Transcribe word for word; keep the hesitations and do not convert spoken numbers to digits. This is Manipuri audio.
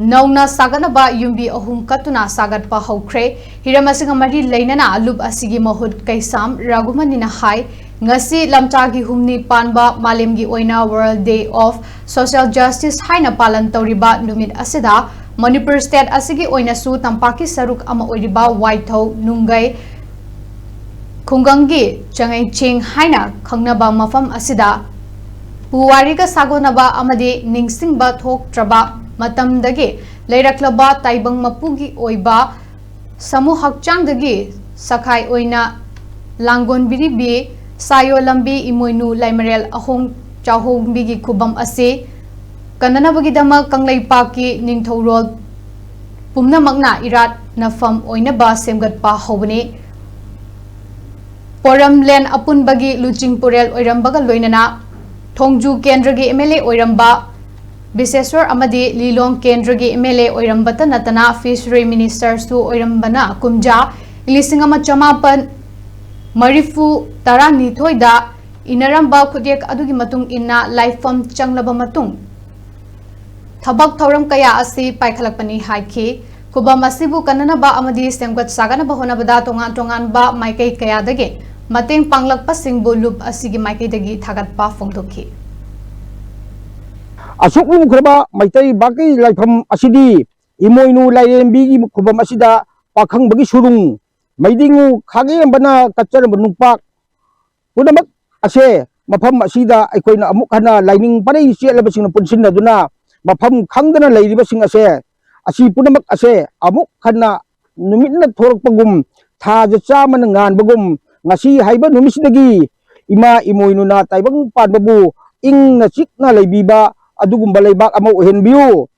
ꯅꯧꯅ ꯁꯥꯒꯠꯅꯕ ꯌꯨꯝꯕꯤ ꯑꯍꯨꯝ ꯀꯠꯇꯨꯅ ꯁꯥꯒꯠꯄ ꯍꯧꯈ꯭ꯔꯦ꯫ ꯍꯤꯔꯝ ꯑꯁꯤꯒ ꯃꯔꯤ ꯂꯩꯅꯅ ꯂꯨꯞ ꯑꯁꯤꯒꯤ ꯃꯍꯨꯠ ꯀꯩꯁꯥꯝ ꯔꯥꯒꯨꯃꯅꯤꯅ ꯍꯥꯏ, ꯉꯁꯤ ꯂꯝꯇꯥꯒꯤ ꯍꯨꯝꯅꯤ ꯄꯥꯟꯕ ꯃꯥꯂꯦꯝꯒꯤ ꯑꯣꯏꯅ World Day of Social Justice ꯍꯥꯏꯅ ꯄꯥꯂꯟ ꯇꯧꯔꯤꯕ ꯅꯨꯃꯤꯠ ꯑꯁꯤꯗ ꯃꯅꯤꯄꯨꯔ state ꯑꯁꯤꯒꯤ ꯑꯣꯏꯅꯁꯨ ꯇꯝꯄꯥꯛꯀꯤ ꯁꯔꯨꯛ ꯑꯃ ꯑꯣꯏꯔꯤꯕ ꯋꯥꯏꯊꯧ, ꯅꯨꯡꯒꯩ, ꯈꯨꯡꯒꯪꯒꯤ ꯆꯉꯩꯆꯦꯡ ꯍꯥꯏꯅ ꯈꯪꯅꯕ ꯃꯐꯝ ꯑꯁꯤꯗ ꯄꯨꯋꯥꯔꯤꯒ ꯁꯥꯒꯣꯟꯅꯕ ꯑꯃꯗꯤ ꯅꯤꯡꯁꯤꯡꯕ ꯊꯣꯛꯇ꯭ꯔꯕ ꯃꯇꯝꯗꯒꯤ ꯂꯩꯔꯛꯂꯕ ꯇꯥꯏꯕꯪ ꯃꯄꯨꯒꯤ ꯑꯣꯏꯕ ꯁꯥꯃꯨ ꯍꯛꯆꯥꯡꯗꯒꯤ ꯁꯈꯥꯏ ꯑꯣꯏꯅ ꯂꯥꯡꯒꯣꯟꯕꯤꯔꯤꯕꯤ ꯁꯥꯌꯣ ꯂꯝꯕꯤ ꯏꯃꯣꯏꯅꯨ ꯂꯥꯏꯃꯔꯦꯜ ꯑꯍꯣꯡ ꯆꯥꯍꯣꯡꯕꯤꯒꯤ ꯈꯨꯕꯝ ꯑꯁꯤ ꯀꯟꯅꯅꯕꯒꯤꯗꯃꯛ ꯀꯪꯂꯩꯄꯥꯛꯀꯤ ꯅꯤꯡꯊꯧꯔꯣꯜ ꯄꯨꯝꯅꯃꯛꯅ ꯏꯔꯥꯠ ꯅꯐꯝ ꯑꯣꯏꯅꯕ ꯁꯦꯝꯒꯠꯄ ꯍꯧꯕꯅꯤ꯫ ꯄꯣꯔꯝꯂꯦꯟ ꯑꯄꯨꯟꯕꯒꯤ ꯂꯨꯆꯤꯡ ꯄꯨꯔꯦꯜ ꯑꯣꯏꯔꯝꯕꯒ ꯂꯣꯏꯅꯅ ꯊꯣꯡꯖꯨ ꯀꯦꯟꯗ꯭ꯔꯒꯤ MLA ꯑꯣꯏꯔꯝꯕ ꯕꯤꯁꯦꯁꯣꯔ ꯑꯃꯗꯤ ꯂꯤꯂꯣꯡ ꯀꯦꯟꯗ꯭ꯔꯒꯤ MLA ꯑꯣꯏꯔꯝꯕꯇ ꯅꯠꯇꯅ Fishery Ministerꯁꯨ ꯑꯣꯏꯔꯝꯕꯅ ꯀꯨꯝꯖꯥ ꯂꯤꯁꯤꯡ ꯑꯃ ꯆꯃꯥꯄꯟ ꯃꯔꯤꯐꯨ ꯇꯔꯥꯅꯤꯊꯣꯏꯗ ꯏꯅꯔꯝꯕ ꯈꯨꯠꯌꯦꯛ ꯑꯗꯨꯒꯤ ꯃꯇꯨꯡ ꯏꯟꯅ ꯂꯥꯏꯐꯝ ꯆꯪꯂꯕ ꯃꯇꯨꯡ ꯊꯕꯛ ꯊꯧꯔꯝ ꯀꯌꯥ ꯑꯁꯤ ꯄꯥꯏꯈꯠꯂꯛꯄꯅꯤ ꯍꯥꯏꯈꯤ꯫ ꯈꯨꯕꯝ ꯑꯁꯤꯕꯨ ꯀꯟꯅꯅꯕ ꯑꯃꯗꯤ ꯁꯦꯝꯒꯠ ꯁꯥꯒꯠꯅꯕ ꯍꯣꯠꯅꯕꯗ ꯇꯣꯉꯥꯟ ꯇꯣꯉꯥꯟꯕ ꯃꯥꯏꯀꯩ ꯀꯌꯥꯗꯒꯤ ꯃꯇꯦꯡ ꯄꯥꯡꯂꯛꯄꯁꯤꯡꯕꯨ ꯂꯨꯞ ꯑꯁꯤꯒꯤ ꯃꯥꯏꯀꯩꯗꯒꯤ ꯊꯥꯒꯠꯄ ꯐꯣꯡꯗꯣꯛꯈꯤ꯫ ꯑꯁꯨꯛ ꯂꯨꯈ꯭ꯔꯕ ꯃꯩꯇꯩ ꯕꯥꯛꯀꯤ ꯂꯥꯏꯐꯝ ꯑꯁꯤꯗꯤ ꯏꯃꯣꯏꯅꯨ ꯂꯥꯏꯔꯦꯝꯕꯤꯒꯤ ꯈꯨꯕꯝ ꯑꯁꯤꯗ ꯄꯥꯈꯪꯕꯒꯤ ꯁꯨꯔꯨꯡ, ꯃꯩꯗꯤꯡꯉꯨ ꯈꯥꯒꯦꯝꯕꯅ ꯀꯠꯆꯔꯝꯕ ꯅꯨꯡꯄꯥꯛ ꯄꯨꯝꯅꯃꯛ ꯑꯁꯦ ꯃꯐꯝ ꯑꯁꯤꯗ ꯑꯩꯈꯣꯏꯅ ꯑꯃꯨꯛ ꯍꯟꯅ ꯂꯥꯏꯅꯤꯡ ꯄꯔꯩ ꯆꯦꯠꯂꯕꯁꯤꯡꯅ ꯄꯨꯟꯁꯤꯟꯅꯗꯨꯅ ꯃꯐꯝ ꯈꯪꯗꯅ ꯂꯩꯔꯤꯕꯁꯤꯡ ꯑꯁꯦ, ꯑꯁꯤ ꯄꯨꯝꯅꯃꯛ ꯑꯁꯦ ꯑꯃꯨꯛ ꯍꯟꯅ ꯅꯨꯃꯤꯠꯅ ꯊꯣꯔꯛꯄꯒꯨꯝ, ꯊꯥꯁꯦ ꯆꯥꯝꯃꯅ ꯉꯥꯟꯕꯒꯨꯝ, ꯉꯁꯤ ꯍꯥꯏꯕ ꯅꯨꯃꯤꯠꯁꯤꯗꯒꯤ ꯏꯃꯥ ꯏꯃꯣꯏꯅꯨꯅ ꯇꯥꯏꯕꯪ ꯄꯥꯟꯕꯕꯨ ꯏꯪꯅ ꯆꯤꯛꯅ ꯂꯩꯕꯤꯕ ꯑꯗꯨꯒꯨꯝꯕ ꯂꯩꯕꯥꯛ ꯑꯃ ꯑꯣꯏꯍꯟꯕꯤꯌꯨ꯫